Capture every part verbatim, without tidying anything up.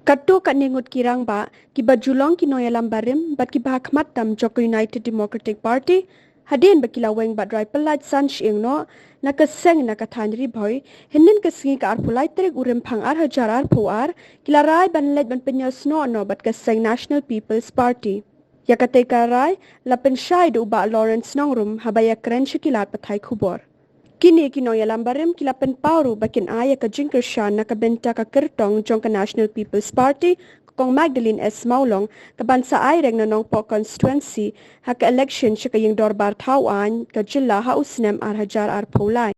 Katto katne ngut ki rangbah, kiba ju long ki nongïalam barim bad kiba ha khmat tam jong ka United Democratic Party, hadien ba ki la weng bad rai pyllait san shyieng noh na ka seng na ka thaiñ Ri Bhoi, hynnin ka sngi ka arphew lai tarik u Rymphang ar hajar arphew ar, ki la rai ban leit ban pynïasnoh noh bad ka seng National People's Party. Ïa katei ka rai la pynshai da u Bah Lawrence Nongrum haba ïakren sha ki lad pathai khubor. Kine ki nongïalam barim ki la pynpaw ruh ba kin ai ïa ka jingkyrshan na ka bynta ka kyrtong jong ka National People's Party, ka Kong Magdalene S Mawlong, kaban sa aireng na Nongpoh constituency ha ka election sha ka ïing dorbar thaw aiñ ka jylla ha u snem ar hajar arphew lai.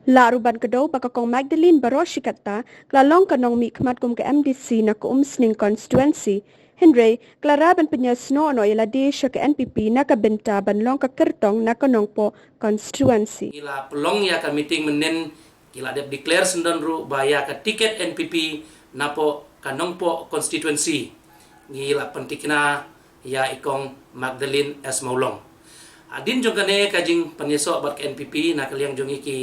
La ruh ban kdew ba ka Kong Magdalene baroh shi katta ka la long ka nongmihkhmat kum ka M D C na ka Umsning constituency. Hynrei ka la rai ban pynïasnoh noh ïa lade sha ka N P P na ka bynta ban long ka kyrtong na ka Nongpoh constituency. Ngi la pynlong ïa ka meeting mynnin, ngi la dep declare syndon ruh ba ïa ka ticket N P P napoh ka Nongpoh constituency ngi la pyntikna ïa i Kong Magdalene S Mawlong. Hadien jong kane ka jingpynïasoh bad ka N P P, na ka liang jong ngi ki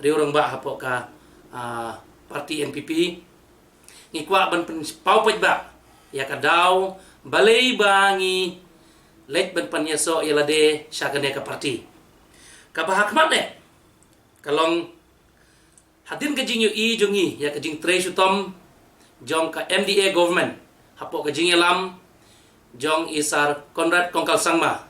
riew rangbah hapoh ka, ah, party N P P, ngi kwah ban pynpaw paidbah ïa ka daw balei ba ngi leit ban pynïasoh ïa lade sha kane ka party. Kaba ha khmat eh ka long hadien ka jingïohi jong ngi ïa ka jingtrei shitom jong ka M D A government hapoh ka jingïalam jong i Sir Conrad Kongkal Sangma,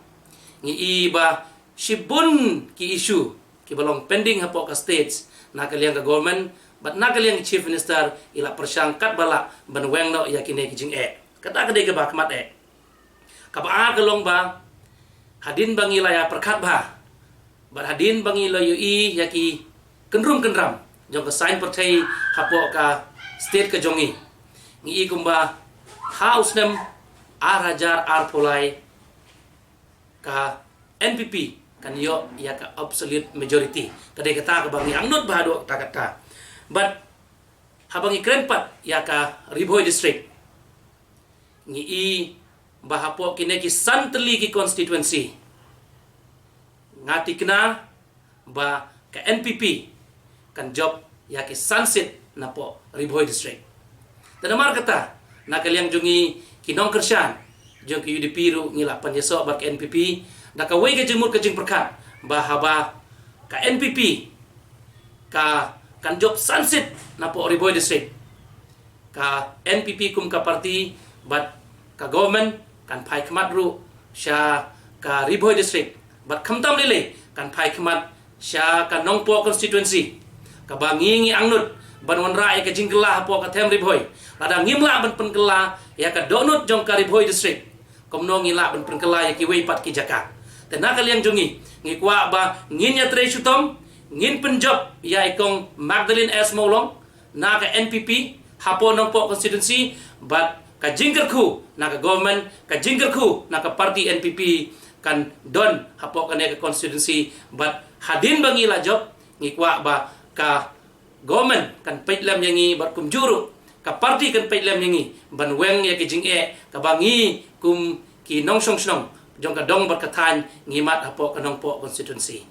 ngi i ba shibun ki issue kiba long pending hapoh ka states, na ka liang ka government bad na ka liang ka Chief Minister i la pyrshang katba lah ban weng noh ïa kine ki jingeh. Kata ka dei kaba ha khmat eh. Kaba ar ka long ba hadien ba ngi la ïa pyrkhat bha bad hadien ba ngi la ïohi ïa ki kynrum kynram jong ka saiñ pyrthei hapoh ka state ka jong ngi, ngi i kumba ha u snem ar hajar arphew lai ka N P P kan ïoh ïa ka absolute majority. Ka dei kata kaba ngi angnud bha haduh katta katta. Bad haba ngi kren pat ïa ka Ri Bhoi District, ngi i ba hapoh kine ki san tylli ki constituency, nga tikna ba ka N P P kan jop ïa ki san seat napoh Ri Bhoi District. Te namar kata, na ka liang jong ngi ki nongkyrshan jong ka U D P ruh ngi la pynïasoh bad ka N P P da kawei ka jingmut ka jingpyrkhat ba haba ka N P P ka kan jop san seat napoh Ri Bhoi District, ka N P P kum ka party bad ka government kan phai khmat ruh sha ka Ri Bhoi District bad khamtam lei lei kan phai khmat sha ka Nongpoh constituency. Kaba ngi ngi angnud ban wanrah ïa ka jingkylla hapoh ka them Ri Bhoi. Lada ngim lah ban pynkylla ïa ka dohnud jong ka Ri Bhoi District, kumno ngi lah ban pynkylla ïa kiwei pat ki jaka? Te na ka liang jong ngi, ngi kwah ba ngin ïatrei shitom, ngin pynjop ïa i Kong Magdalene S Mawlong na ka N P P hapoh Nongpoh constituency, bad ka jingkyrkhu na ka government, ka jingkyrkhu na ka party N P P kan don hapoh kane ka constituency. Bad hadien ba ngi la jop, ngi kwah ba ka government kan peit lem ïa ngi bad kumjuh ruh ka party kan peit lem ïa ngi ban weng ïa ka jingeh kaba ngi kum ki nongshong shnong jong ka dong bad ka thaiñ ngi mad hapoh ka Nongpoh constituency.